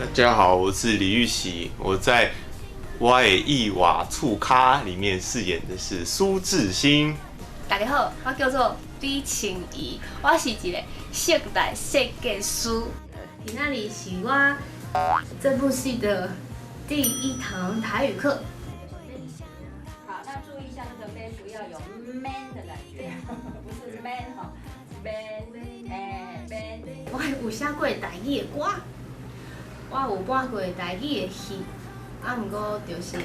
大家好，我是李玉玺，我在《我的意外厝跤》里面饰演的是苏志兴。大家好，我叫做李青怡，我是一个室內設計師。今仔日是我這部戲的第一堂台語課。好，那注意一下那個 man 不要有 man 的感覺，不是 man 哈，man 哎 man。我有寫過台語的歌，我有播過台語的戲，啊，毋過就是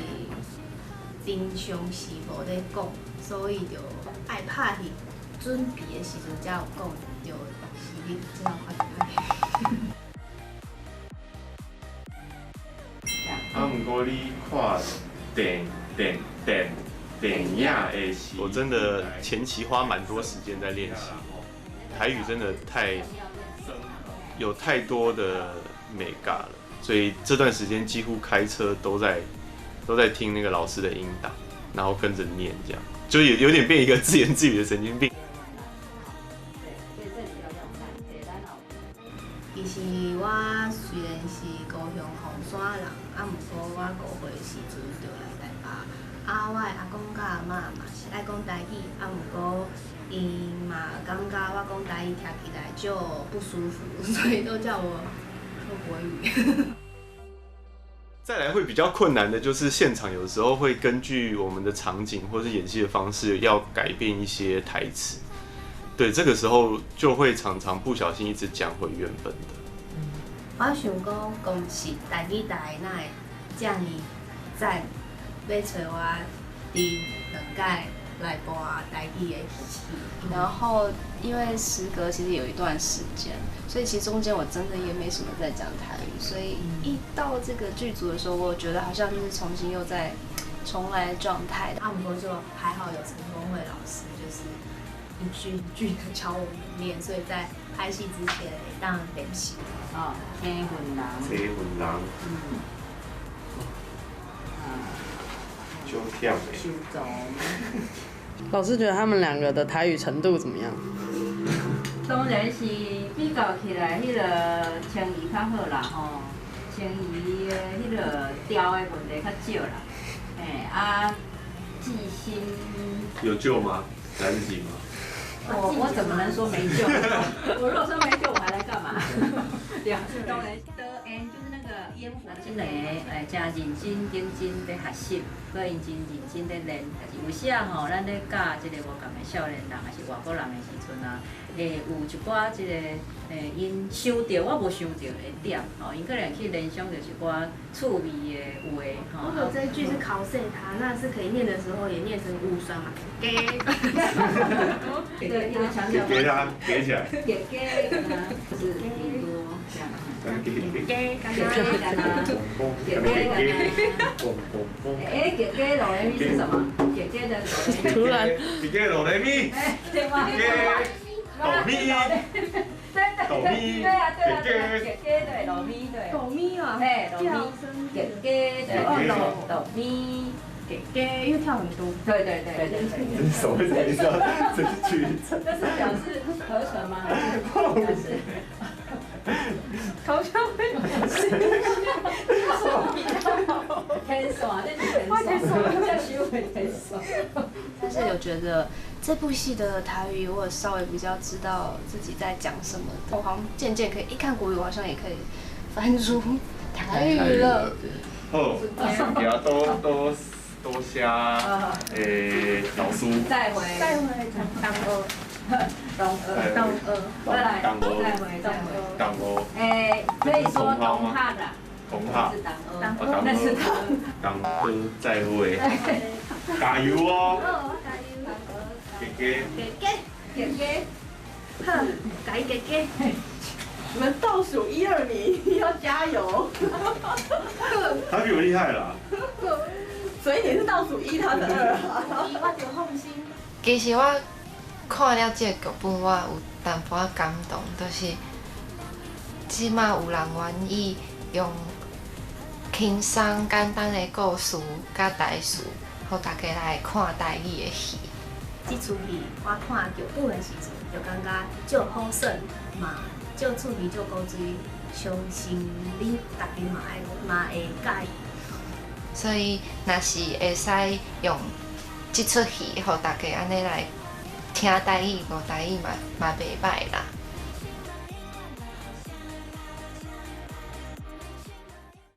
平常時無咧講，所以就愛拍戲準備的時陣才有講，就是你這樣看起。啊，毋過你看電影的時，我真的前期花蠻多時間在練習台語，真的有太多的眉角了，所以這段時間幾乎開車都在聽那個老師的音檔，然後跟着念，這樣就有點變一個自言自語的神經病。其實我雖然是高雄鳳山人，啊，毋過我5歲時陣就來台北。啊，我的阿公佮阿嬤嘛是愛講台語，啊，毋過𪜶嘛感覺我講台語聽起來就不舒服，所以都叫我說國語。再來會比較困難的就是現場有時候會根據我們的場景或是演戲的方式要改變一些台詞，對，這個時候就會常常不小心一直講回原本的。我想講，公視台語台哪會遮爾讚，欲揣我佇兩屆來播台語的戲。然後，因為時隔其實有一段時間，所以其實中間我真的也沒什麼在講台語，所以一到這個劇組的時候，我覺得好像就是重新又在重來的狀態。啊，毋過就還好有陳峰慧老師，就是一句一句的教我們念，所以在拍戲之前會當練習。哦，青雲人。青雲人。嗯。啊。就忝的。收藏。老師覺得他們兩個的台語程度怎麼樣？當然是比較起來，彼個青怡較好啦吼。青怡的彼個調的問題較少啦。嘿，啊，志興。有救嗎？來得及嗎？我怎麼能說沒救？我如果說沒救，我還來幹嘛？對啊，當然。煙就是那個煙火。這兩個哎，誠認真認真咧學習，閣𪜶真認真咧練。但是有時啊吼，咱咧教這個無仝的少年人，抑是外國人的時陣啊，會有一寡這個欸，𪜶想著我無想著的點，吼，𪜶可能去聯想著一寡趣味的話，吼。如果這一句是考試他，那是可以念的時候也念成烏酸嘛？給。對，一個強調。給他給起來。給給，就是頂多這樣。給給給，給給，哎，給給哆來咪是什麼？給給的哆來咪。突然。給給哆來咪。對嗎？哆咪。對對對，對啊對啊對，給給對哆咪對。哆咪啊。嘿，哆咪。給給對哆哆咪。給給，因為跳很多。對對對對對。這是什麼意思？這是句這是表示合成嗎？還是表示？好像會天線，這是天線，這收會天線。但是有覺得這部戲的台語，我稍微比較知道自己在講什麼。我好像漸漸可以一看國語，我好像也可以翻出台語了。好，剩多多多謝老師。再會。再會，當二。東二，東二，再來，再回，再回。東二。欸，可以說東哈的。東哈。是東二，那是東。東二再會。加油哦！加油。姐姐。姐姐。姐姐。好，加油姐姐。你們倒數一二名，要加油！他比我厲害啦。所以你是倒數一，他是二。我就放心。其實我看了這個劇本，我有淡薄仔感動，就是這馬有人願意用輕鬆簡單的故事佮台詞，予大家來看台語的戲。這齣戲我看劇本的時陣，就感覺足好耍嘛，足趣味，足古錐，相信恁逐家嘛會嘛會佮意。所以，若是會使用這齣戲，予大家按呢來聽台語、學台語嘛嘛袂䆀啦。